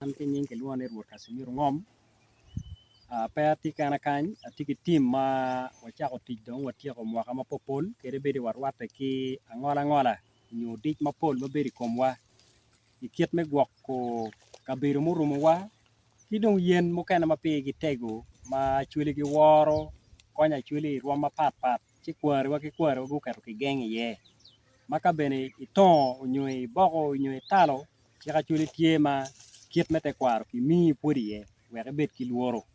An ki nying kilwonga ni Rwot Kacimiro Ngom, pe atye kena kany atye ki tim ma wacako tic dong watyeko mwaka mapopol kadi bed ni warwatte ki angola ngola nyo dic mapol ma bedo i komwa i kit me gwoko kabedo murumowa ki dong yen mukene ma pigi tego ma acholi giworo konyo acholi i rwom mapatpat ci kwariwa ki kwariwa guketo kigeng iye ma ka bene itongo nyo iboko nyo italo Cik Acholi tye ma kit me tekwaro kimiyi pwod iye wek ibed ki lworo.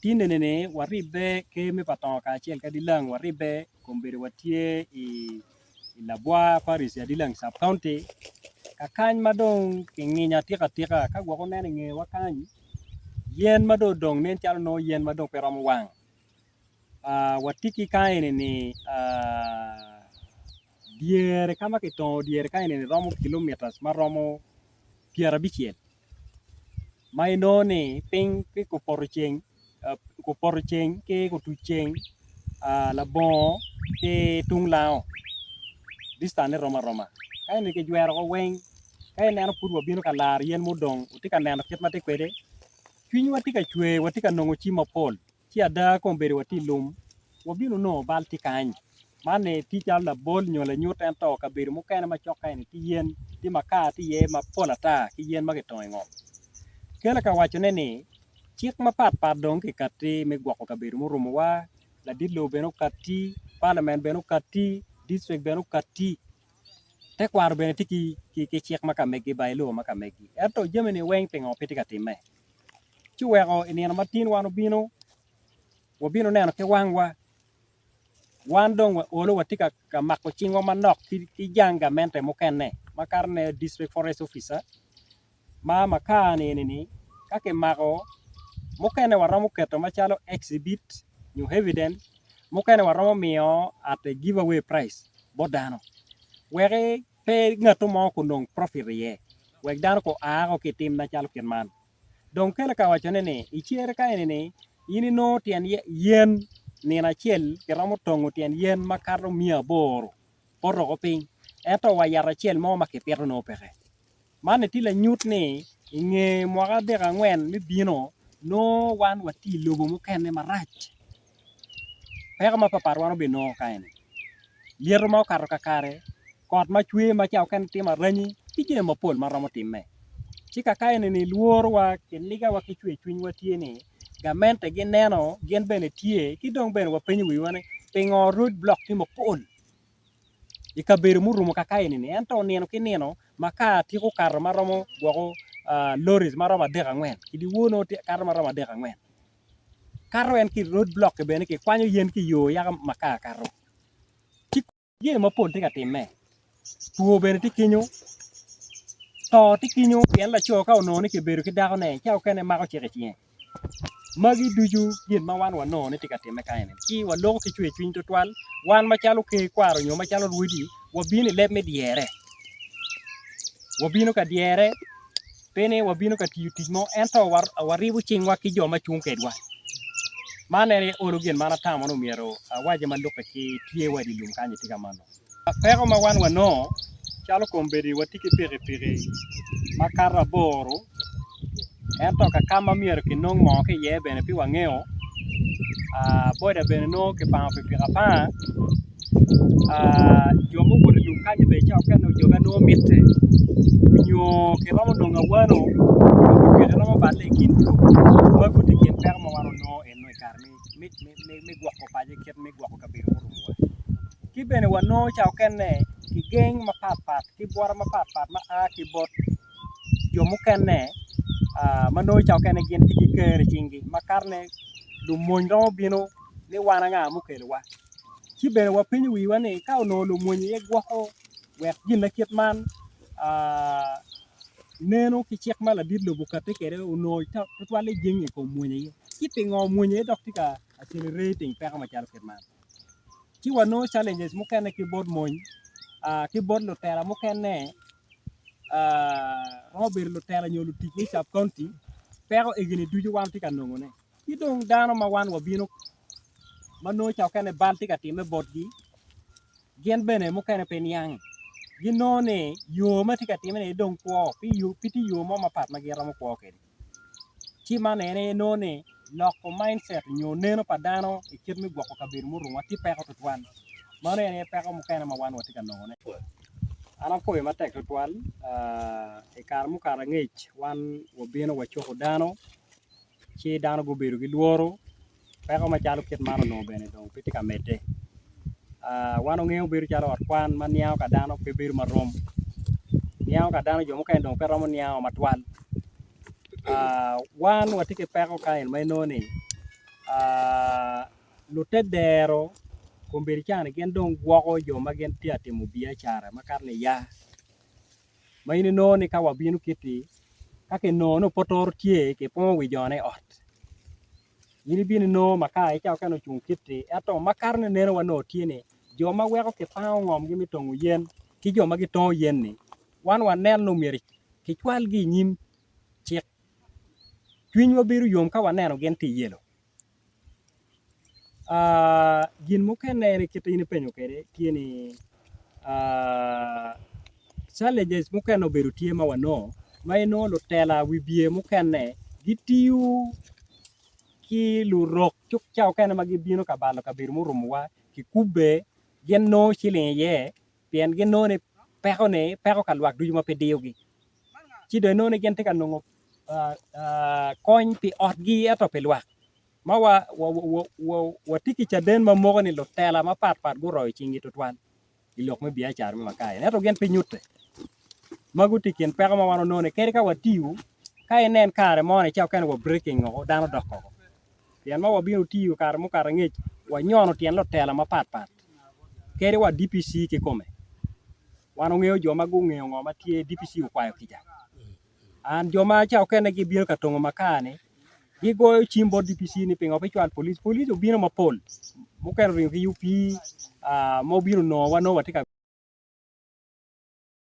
Tin eni waribbe ker me pa tongo kacel ki adilang waribbe kombeddi watye i Labwa parish i Adilang sub county ka kany ma dong kinginyo atika tika ka gwok wuneno i ngewa kany yen ma dong odong nen calo nongo yen ma dong pe romo wang watye ki kany eni Dyere ka ma kitongo dyere ka eni romo kilomitas ma romo pyerabicel ma inongo ni piny ki kupoto ceng kupoto ceng ki kutuc ceng labongo ki tung lango distance-ne rom aroma ka eni kijwero woko weng ka ineno pud wabino ka laro yen mudong watye ka neno kit ma tye kwede cwinywa tye ka cwer watye ka nongo cim mapol. Ci ada kombeddi watye i lum, wabino nongo bal tye kany. Man ni tye calo labol nyo lanyut ento kabedo mukene macok ka eni tye yen, tye makar tye iye mapol ata ki yen ma kitongo i ngom. Kelo ka wacone ni cik mapat pat dong kikatti me gwoko kabedo murumowa, ladit lobo bene okatti, palamen bene okatti, dictrik bene okatti, tekwaro bene tye ki cik ma ka megi, by law ma ka megi. Ento jami-ni weng pingo pe tye ka timme? Ci oweko i nino ma tin wan obino, wabino neno ki wangwa, wan dong olo watye ka mako cingwa manok ki jang gamente mukene makato ne district forest officer ma makar ni eni ka kimako mukene waromo keto macalo exhibit nyo evidence mukene waromo miyo at a give away price bot dano wek pe ngat mo kunong profit iye wek dano gua ki i tim macalo kit man. Dong kelo ka wacone ni i cere ka eni ni in inongo tyen yen nino acel kiromo tongo tyen yen makato miya aboro poto woko piny ento wa yat acel mo ma kipito nongo peke. Man tye lanyut ni i nge mwaka adek angwen me bino nongo wan watye i lobo mukene marac. Peko mapatpat wan obinongo ka eni, lyeto ma okato kakare, kot ma cwer ma ca mukene timo aranyi ki jami mapol ma romo timme. Ci kaka eni lworowa, kinigawa ki cwercwinywa tye ni gamente gineno gin bene tye ki dong bene wapenyo wiwa ni pingo road block tye mapol i kabedo murumo kaka eni-ni ento nino ki nino makar tiko kato ma romo gwoko loris ma romo adek angwen ki dyewor nongo kato ma romo adek angwen. Kato en ki i road block bene kikwanyo yen ki i yo yaka makar kato ci jami mapol tye ka timme two bene tye kenyo to tye kenyo pien laco ka onongo ni kibedo ki dakone ca okene mako cik i cinge magi ducu gin ma wan wanongo ni tye ka timme kany eni ci waloko ki cwer cwiny tutwal wan macalo ker kwaro nyo macalo rwodi wabino i leb me dyere wabino ka dyere Pe ni wabino ka tiyo tic mo, ento waribo cingwa ki jo ma cung kedwa. Man en aye olo gin ma an atamo ni myero awaci ma lubbe ki tyewa i dye lum kany itye ka mano. Peko ma wan wanongo, calo kombeddi watye ki pikipiki makato aboro, ento ka ka ma myero kinong moo ki iye bene pe wangeyo, boda bene nongo kipango pikipiki apanga. Jo ma owoto i lum kany bene ca mukene ojoga nongo mitte nyo kiromo nongo awano pikipiki romo balle i kin yo magi tye i kin peko ma wan wanongo eno i kare me gwoko paco kit me gwoko kabedo murumowa ki bene wanongo ca mukene kigeng mapatpat ki bwota mapatpat ma a ki bot jo mukene ma nongo ca mukene gin tye ki ker i cinggi makatone lumony romo bino ni wan anga mukelowa. Ci bene wapenyo wiwa ni ka onongo lumony aye gwoko wek gin ma kit man neno ki cik ma ladit lobo okati kwede onongo tutwalle jenge i kom mony aye ci pingo mony aye dok tye ka accelerating peko macalo kit man? Ci wanongo challenges mukene ki bot mony ki bot lutela mukene romo bedo lutela nyo lutic me sub county peko egini ducu wan watye ka nongone. Ki dong dano ma wan wabino ma nongo ca mukene bal tye ka timme botgi, gin bene mukene pe niang. Ginongo ni yo ma tye ka timme-ni dong kwo pe tye yo mo mapat ma gin romo kwo kwede. Ci man en aye inongo ni loko mindset nyo neno pa dano i kit me gwoko kabedo murumowa tye peko tutwal. Mano en aye peko mukene ma wan watye ka nongone. An apwoyo matek tutwal i kare mukato angec wan wabino wacuko dano ci dano gubedo ki lworo peko macalo kit man onongo bene dong pe tye ka medde. Wan wangeyo bedo calo ot kwan ma niango ka dano pe bedo marom niango ka dano jo mukene dong pe romo niango matwal wan watye ki peko kany ma inongo ni lutedero kombeddi cani gin dong gwoko jo ma gin tye ka timo biacara makato niya ma in inongo ni ka wabino kiti ka kinongo ni opotoro tye kipongo wi jone i ot in ibino inongo makar ca mukene ocung kiti ento makato ni neno wa nongo tye ni jo ma weko kipango ngomgi me tongo yen ki jo ma gitongo yen-ni wan waneno ni myero kicwalgi i nyim cik cwinywa bedo yom ka waneno gin tye i yelo. Gin mukene ni kit ma in ipenyo kwede tye ni challenges mukene obedo tye ma wanongo ma inongo lutela wibye mukene gitiyo ki lurok cuk ca mukene ma gibino ka balo kabedo murumowa kikubbe gin nongo ciling iye pien ginongo ni peko-ni peko ka lwak ducu ma pe diyogi ci dong inongo ni gin tye ka nongo kony pi otgi ento pi lwak ma watye ki caden ma moko ni lutela mapatpat guroyo cinggi tutwal i lok me biacara me makar eni ento gin pe nyutte. Mago tye i kin peko ma wan wanongo ni kadi ka watiyo ka inen kare moni ca mukene wa breaking woko dano dok woko pien ma wabino tiyo kare mukato angec wanyono tyen lutela mapatpat kadi wa DPC kikome wan wangeyo jo ma gungeyo ngo ma tye DPC okwayo kica. An jo ma ca okene gibino ka tongo makar-ni gigoyo cim bot DPC ni pingo pe icwal police, police obino mapol mukene oringo ki UP ma obino onongowa nongo watye ka.